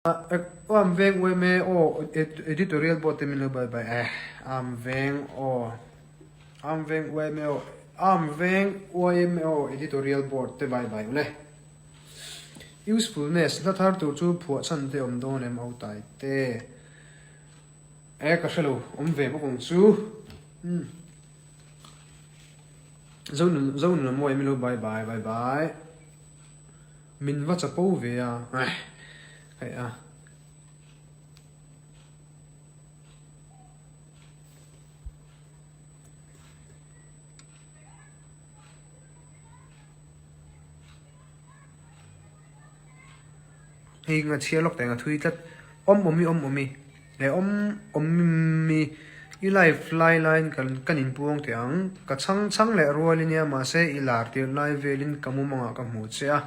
Am veng uaim e aw editorial board te min lo bye bye eh am veng aw am veng uaim e aw am veng uaim e aw editorial board te bye bye ule usefulness hla thar tur chu phuah chhan te awm dawn em autai te e ka hrelo awm ve bawk ang chu umm zonun zonun a mawi min lo bye bye bye bye. Min va chapo ve a, hei a. Hei nga chhiar lawk teh nga thui tlat awm awmi awm awmi leh awm awmi i live lai laiin kan kan inpuang teh ang ka chhang chhang leh rual ania mahse i lar tirh lai velin ka mumangah ka hmu che a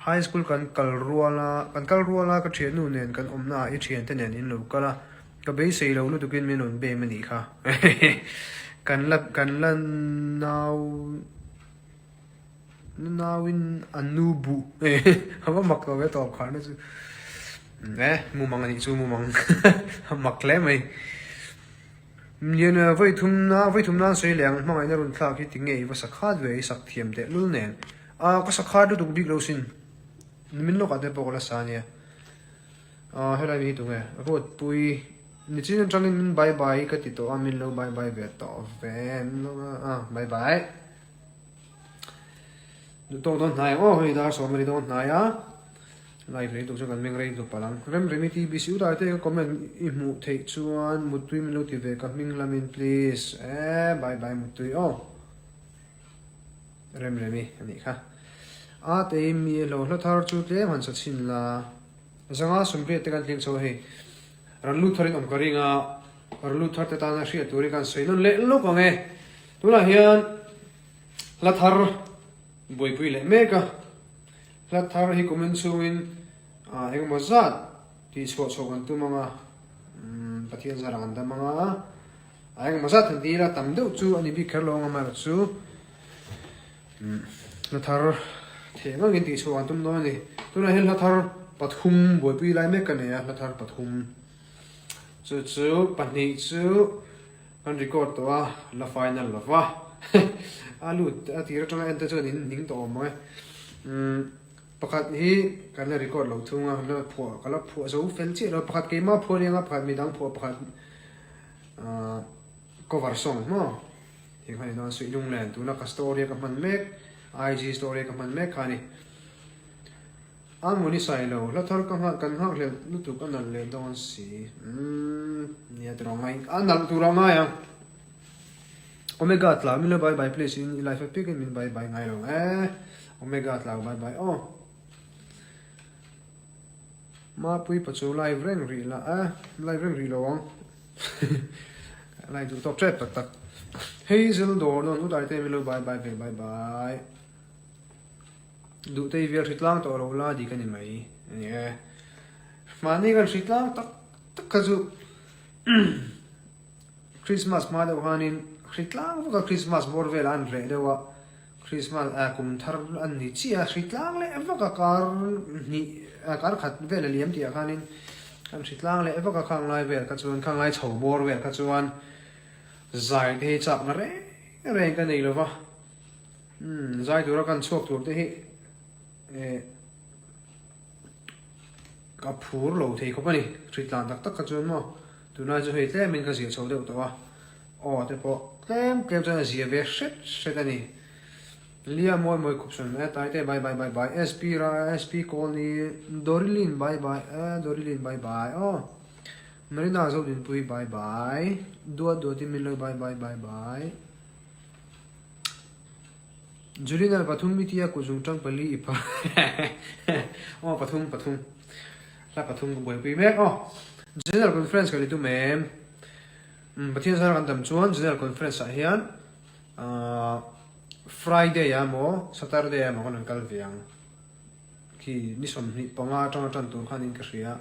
high school kan kal rual a kan kal rual a ka thiannu nen kan awmna ah i thiante nen in lo kal a ka beisei lo lutukin min rawn bem anih kha kan la kan la nau. Nauin a nu buh a va mak lo ve tawp kharna chu e mumang anih chu mumang a mak hle mai Lian vawi thumna vawi thumna an sawi leh ang hmangaihna rawn thlak hi tinge i va sak khat ve i sak thiam teh lul nen a ka sak khat lutuk bik lo sin nimin lawkah te pawh ka la sa ania a helai mi hi tunge Ruatpui nichin atangin min bye bye ka ti tawh a min lo bye bye ve tawh ve a bye bye. Duh tawk dawn hnai ang aw hei dar sawm a ni dawn hnai a live lei tuk chuan kan meng rei hlu palh ang rem remi TBC u dai te ka comment i hmuh theih chuan muttui min lo ti ve ka hming lamin please e bye bye muttui aw rem remi a nih kha a tei mi lo hla thar chu tlem han sa chhin la zanga sawmriat te kan tling chho hei ran lut tharin awm ka ring a ran lut thar te tana hriat turin kan sawi nawn leh lawk ang e Tunah hian hla thar buaipui leh mek a, hla thar hi kumin chhungin engemaw zat tih chhuah chhuah kan tum ang a, Pathian zarah kan dam ang a, a engemaw zat han ti ila tam deuh chu a ni bik kher lo ang amaherawh chu hla thar theh ngangin tih chhuah kan tum dawn a ni. Tunah hian hla thar pathum buaipui lai mek ka nei a, hla thar pathum chu chu pahnih chu. Kan record tawh a, la final lo va. A lut a tir atanga en te chuan in ning tawh awm ang e. Umm pakhat hi kan la record lo thung a, la phuah ka la phuah zo fel chiah lo a, pakhat keimah phuah aniang a, pakhat midang phuah pakhat ahh cover song maw tih kha ni dawn suih lunglen tuna ka story a ka hman mek IG story a ka hman mek kha a ni. A hmun i sai lo, hla thar ka nghah kan nghak hlel lutuk a nalh leh dawn si. Umm nia tur a ngai a nalh tur a ngai ang. Omega tlau min lo bye bye please in i life a pikin min bye bye ngai lo e. Omega tlau bye bye aw. Mapui pa chu live reng rih la e, live reng rih lo ang. Live duh tawk tep tak tak. Hazel dawr dawn utai te min lo bye bye ve bye bye. Duhtei vel hri tlang tawh lo la dik a ni mai a ni e. Mahni kan hri tlang tak tak kha chu Christmas hma deuh khanin hri tlang vak a Christmas bawr velah an reh deuh a, Christmas ah kum thar an ni chiah a hri tlang leh vak a kar hnih kar khat vel a liam tih ah khanin kan hri tlang leh vak a khang lai vel kha chuan khang lai chho bawr vel kha chuan zai te hi chakna reng reng ka nei lova. Umm zai tura kan chhuak tur te hi eh ka phur lo thei khawp a ni hri tlan tak tak kha chuan maw tunlai chu hei tlem in ka zia chho deuh tawh a aw te pawh tlem tlem chuan a zia ve hret hret a ni Lia mawi mawi khup sawn e Taite bye bye bye bye SP ra SP Kawlni Dorilin bye bye e Dorilin bye bye aw Marina Zodinpui bye bye Duat Duati min lo bye bye bye bye. Julina pathum i tia kut zung tang pali i phar aw pathum pathum hla pathum ka buaipui mek aw General Conference kan i tum em um Pathian zara kan dam chuan General Conference ah hian ah Friday ah emaw Saturday ah emaw kan rawn kal ve ang khi ni 25 atanga tan tur khan in ka hria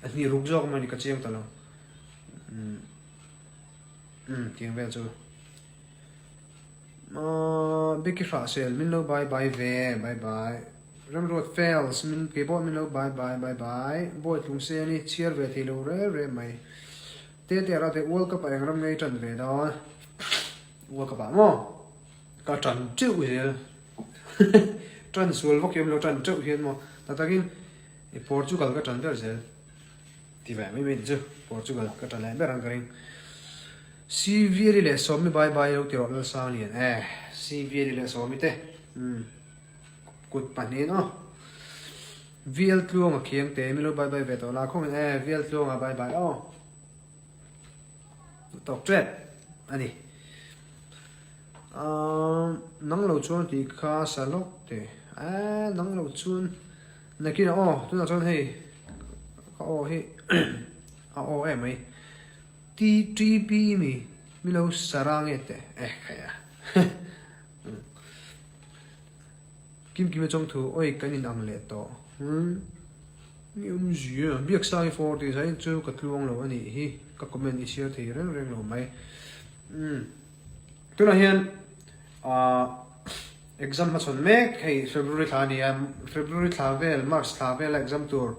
a hnih ruk zawk emaw ni ka chiang ta lo um um tiang vel chu. Aww Bicky Hrahsel min lo bye bye ve bye bye. Remruat fails min kei pawh min lo bye bye bye bye bawi tlung se ani chhiar ve thei lo reu reu mai. Te te rate World Cup ah eng ram ngei tan ve dawn World Cup ah maw ka tan teuh zel tan sual vak hi awm lo tan teuh hian maw tak takin Portugal ka tan ber zel ti ve mai mai ni chu Portugal ka tan leh ber ang ka ring Sivieri leh Sawmi bye bye lo ti rawh Lalsanglian e Sivieri leh Sawmi te umm kut pahnihin aw VL Tluanga khiang te milo bye bye ve tawh la khawngin e VL Tluanga bye bye aw tawk tep a ni nang lo chuan tih kha sa lawk te e nang lo chuan nakinah aw tunah chuan hei ka aw hi a aw em mai TTP mi milo sarang e te e khaia. Kimkima chawng thu awi kan in ang leh tawh. Umm ni awm zia Biaksang i for tih zai chu ka tluang lo a nih hi ka comment i share thei reng reng lo mai. Umm tunah hian ah exam hmachhawn mek hei February thla a ni a February thla vel March thla vela exam tur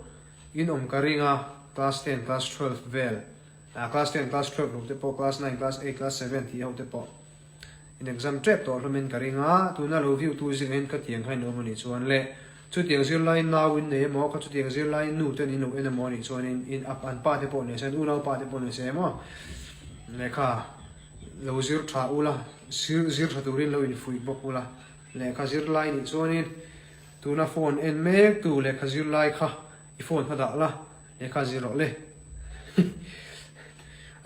in awm ka ring a class ten class 12 vel ah class ten class 12 ho te pawh class 9 class 8 class 7 tih ho te pawh In exam tep tawh hlawmin ka ring a, tuna lo view tu zingah hian khatiang kha in awm a nih chuan leh chutiang zirlai nau in nei emaw kha chutiang zirlai nu ten in lo en emaw a nih chuan in in an pa te pawh nei se an unau pa te pawh nei se emaw lehkha lo zir tha ula zir zir tha turin lo infuih bawk ula lehkha zirlai nih chuanin tuna phone en mek tu lehkha zirlai kha i phone kha dah la lehkha zir rawh le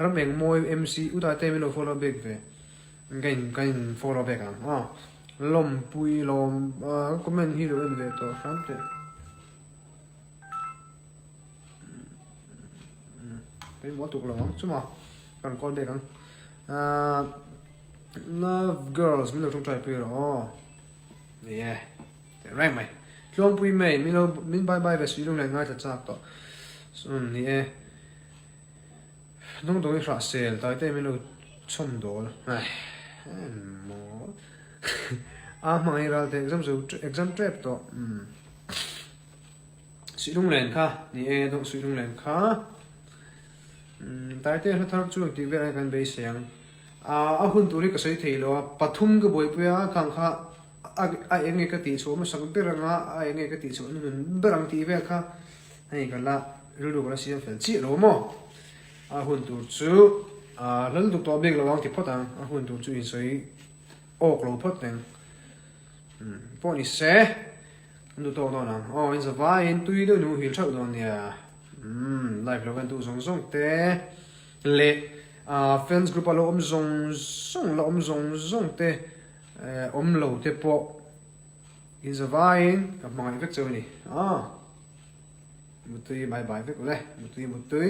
ram eng mawi MC utai te min lo follow back ve. Ka in ka in follow vek ang aw. Lawmpui lawm ka comment hi lo en ve tawh hram teh. Pawimawh tuk lo ang chuma kan call back ang. Love girls min lo tawngtai pui rawh aw. Ni e. Teh reng mai. Tluangpui mai min lo min bye bye ve suih lung leh ngaithla chak tawh. Ni e. Hnung dawng i hrah sel tai te min lo chhawm dawl maw a hmangaih ral te exam zo exam tep tawh umm suih lunglen kha ni e dawng suih lunglen kha umm tai te hla thar chu tih vel kan beisei ang a hun tur hi ka sawi thei lo a pathum ka buaipui a khang kha a eng nge ka tih chhuah hmasak ber anga a eng nge ka tih chhuah hnuhnun ber ang tih vel kha hei ka la rilru ka la siam fel chiah lo maw a hun tur chu a lal duk tawh bik lo ang ti phawt ang a hun tur chu insawi awk lo phawt reng pawh ni se an duh tawk dawn ang aw in zavaiin tui deuh in muhil theuh dawn nia live lo en duh zawng zawng te leh fans group a lo awm zawng zawng la awm zawng zawng te Awm lo te pawh in zavaiin ka hmangaih vek cheu a ni. Mutui bye bye vek ule. Mutui mutui.